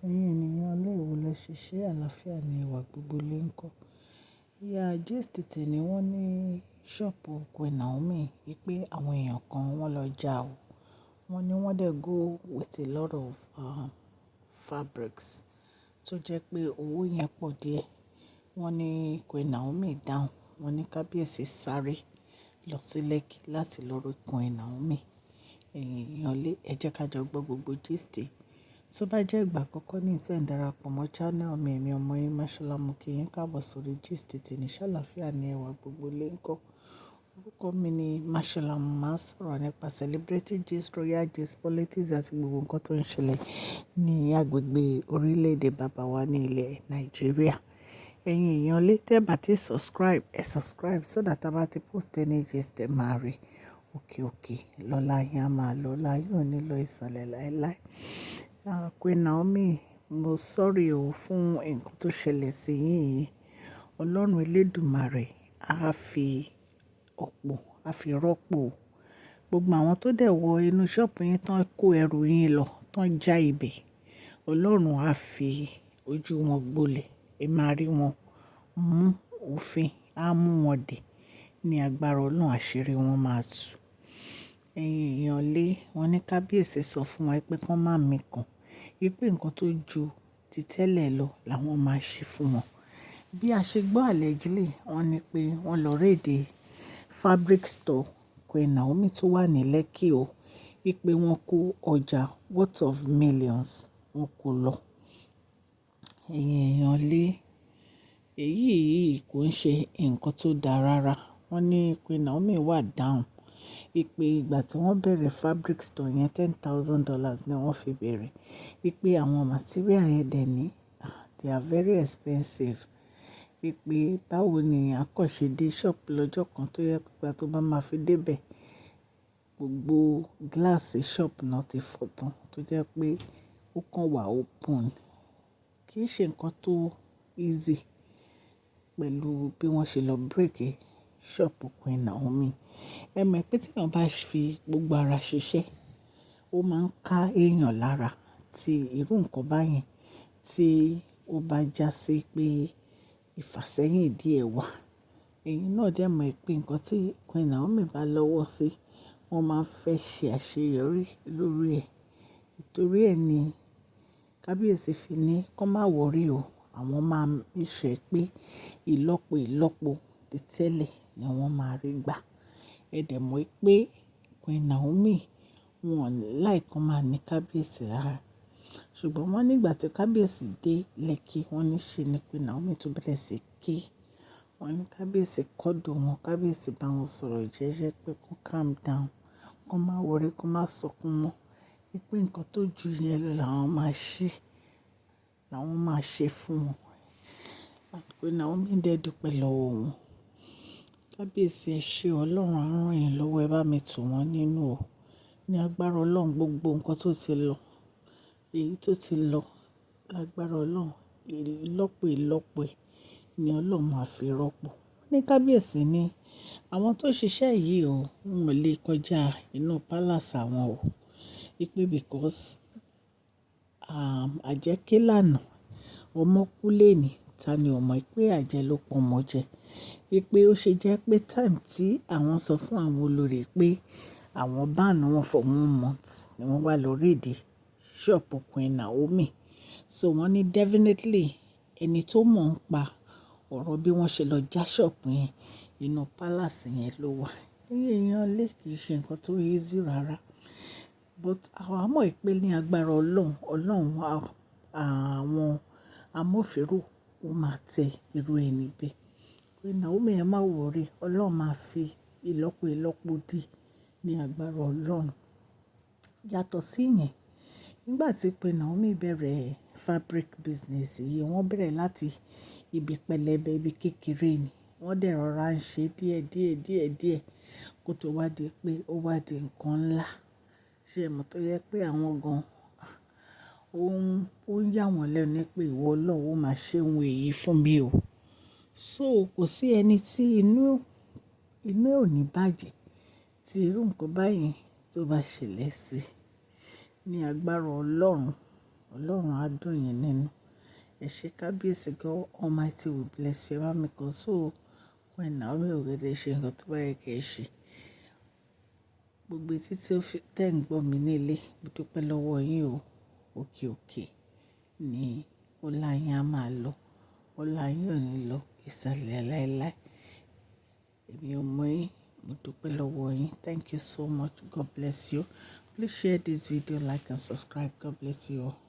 Ẹ̀yin ènìyàn ilé ìwò lẹ ṣiṣẹ́ àlàáfíà ní ẹwà gbogbo lè ń kọ́. Ìyá gist tèní wọ́n ní ṣọ́ọ̀bù Queen Naomi wípé àwọn èèyàn kan wọ́n lọ já o. Wọ́n ní wọ́n dẹ̀ go with a lot of fabrics tó jẹ́ pé owó yẹn pọ̀ díẹ̀. Wọ́n ní Queen Naomi down. Wọ́n ní kábíyèsí sáré lọ sí Lekki láti lọ rí Queen Naomi. Ẹ̀yin ènìyàn lé, ẹ jẹ́ ká jọ gbọ́ gbogbo gist. Tó bá jẹ́ ìgbà àkọ́kọ́ ní tí ẹ̀ ń darapọ̀ mọ́ channel mi, èmi ọmọ yín Mashola, mo kí yín káàbọ̀ sórí gist tèní. Ṣàlàáfíà ní ẹwà gbogbo lè ń kọ́. Orúkọ mi ni Mashola, mo máa ń sọ̀rọ̀ nípa celebrity gist, royal gist, politics àti gbogbo nǹkan tó ń ṣẹlẹ̀ ní agbègbè orílẹ̀-èdè bàbá wa ní ilẹ̀ Nàìjíríà. Ẹ̀yin èèyàn lé, tẹ́ bá ti subscribe, ẹ subscribe so that a bá ti post any gist ẹ máa rí. Òkè òkè lọ́la yín á máa lọ, ọlá yín ò ní lọ ìsàlẹ̀ láéláé. Ah, Queen Naomi, mo sorry o fún nǹkan tó ṣẹlẹ̀ sí yín yìí. Ọlọ́run elédùmarè á fi ọ̀pọ̀, á fi rọ́pò. Gbogbo àwọn tó dẹ̀ wọ inú ṣọ́ọ̀bù yín tán kó ẹrù yín lọ, tán já ibẹ̀. Ọlọ́run á fi ojú wọn gbolẹ̀. Ẹ máa rí wọn mú òfin, á mú wọn dè. Ní agbára Ọlọ́run, àṣírí wọn máa tú. Ẹ̀yin èèyàn lé, wọ́n ní kábíyèsí sọ fún wọn pé kí wọ́n má mikàn, wípé nǹkan tó ju ti tẹ́lẹ̀ lọ làwọn máa ṣe fún wọn. Bí a ṣe gbọ́ allegedly, wọ́n ní pé wọ́n lọ raid fabric store Queen Naomi tó wà ní Lekki o, wípé wọ́n kó ọjà worth of millions, wọ́n kó lọ. Ẹ̀yin èèyàn lé, èyí yìí kò ń ṣe nǹkan tó dáa rárá. Wọ́n ní Queen Naomi wà down, wípé ìgbà tí wọ́n bẹ̀rẹ̀ fabric store yẹn, $10,000 ni wọ́n fi bẹ̀rẹ̀. Wípé àwọn material yẹn dẹ̀ ní, they are very expensive. Wípé báwo ni a kàn ṣe dé shop lọ́jọ́ kan tó yẹ pé ìgbà tó bá máa fi dé bẹ̀, gbogbo glass shop náà ti fọ́ tán tó jẹ́ pé ó kàn wà open. Kì í ṣe nǹkan tó easy pẹ̀lú bí wọ́n ṣe lọ break shop Queen Naomi. Ẹ mọ̀ pé tí èèyàn bá fi gbogbo ara ṣiṣẹ́, ó máa ń ká èèyàn lára tí irú nǹkan báyẹn tí ó bá jásí pé ìfàsẹ́yìn díẹ̀ wà. Ẹ̀yin náà dẹ̀ mọ̀ pé nǹkan tí Queen Naomi bá lọ́wọ́ sí, wọ́n máa ń fẹ́ ṣe àṣeyọrí lórí ẹ̀. Nítorí ẹ ní kábíyèsí fi ní kó má worry o, àwọn máa make sure pé ìlọ́po ìlọ́po ti tẹ́lẹ̀ ni wọ́n máa rí gbà. Ẹ dẹ̀ mọ̀ pé Queen Naomi wọ́n like kan máa ní kábíyèsí lára. Ṣùgbọ́n wọ́n nígbà tí kábíyèsí dé Lekki, wọ́n ní ṣe ni Queen Naomi tó bẹ̀rẹ̀ sí kí. Wọ́n ní kábíyèsí cuddle wọn, kábíyèsí bá wọn sọ̀rọ̀ jẹ́jẹ́ pé kó calm down, kó má worry, kó má sọkún mọ́. Wípé nǹkan tó ju yẹn lọ làwọn máa ṣe, làwọn máa ṣe fún wọn. Queen Naomi dẹ̀ dúpẹ́ lọ́wọ́ wọn. Kábíyèsí, ẹ ṣé, Ọlọ́run á rán yín lọ́wọ́, ẹ bá mi tù wọ́n nínú o. Ní agbára Ọlọ́run, gbogbo nǹkan tó ti lọ, èyí tó ti lọ, lágbára Ọlọ́run, ìlọ́po ìlọ́po ni Ọlọ́run máa fi rọ́pò. Wọ́n ní kábíyèsí ní àwọn tó ṣiṣẹ́ yìí o, wọ́n ò lè kọjá inú palace àwọn o. Wípé because àjẹ́ ké lánàá, ọmọ kú lónìí, ta ni ò mọ̀ pé àjẹ́ ló pa ọmọ jẹ. Wípé ó ṣe jẹ́ pé time tí àwọn sọ fún àwọn olórí pé àwọn ban wọn for one month ni wọ́n wá lọ raid shop Queen Naomi. So wọ́n ní definitely ẹni tó mọ̀ ń pa ọ̀rọ̀ bí wọ́n ṣe lọ já shop yẹn, inú palace yẹn ló wà. Ẹ̀yin èèyàn lé, kì í ṣe nǹkan tó easy rárá. But àwa mọ̀ pé ní agbára Ọlọ́run, Ọlọ́run àwọn amóféró ó máa tẹ irú ẹni bẹ́ẹ̀. Queen Naomi, ẹ má worry, Ọlọ́run máa fi ìlọ́po ìlọ́po dí ní agbára Ọlọ́run. Yàtọ̀ sí yẹn, nígbà tí Queen Naomi bẹ̀rẹ̀ fabric business yìí, wọ́n bẹ̀rẹ̀ láti ibi pẹlẹbẹ, ibi kékeré ni. Wọ́n dẹ̀ rọra ń ṣe díẹ̀, díẹ̀, díẹ̀, díẹ̀ kó tó wá di pé ó wá di nǹkan ńlá. Ṣé ẹ mọ̀ tó yẹ pé àwọn gan, ó ń yà wọ́n lẹ́nu pé ìwọ Ọlọ́run ó máa ṣe ohun èyí fún mi o. So kò sí ẹni tí inú, inú ò ní bàjẹ́ tí irú nǹkan báyẹn tó bá ṣẹlẹ̀ sí. Ní agbára Ọlọ́run, Ọlọ́run á dùn yín nínú. Ẹ ṣé kábíyèsí, God Almighty will bless you. Ẹ bá mi console Queen Naomi ò gẹ́gẹ́ ṣe nǹkan tó bá yẹ kí ẹ ṣe. Gbogbo etí tí ó fi tẹ́ ń gbọ́ mi nílé, mo dúpẹ́ lọ́wọ́ yín o. Òkè òkè ni ọlá yín á máa lọ. Ọlá yín ò ní lọ ìsàlẹ̀ láéláé. Èmi ọmọ yín, mo dúpẹ́ lọ́wọ́ yín. Thank you so much. God bless you. Please share this video, like and subscribe. God bless you all.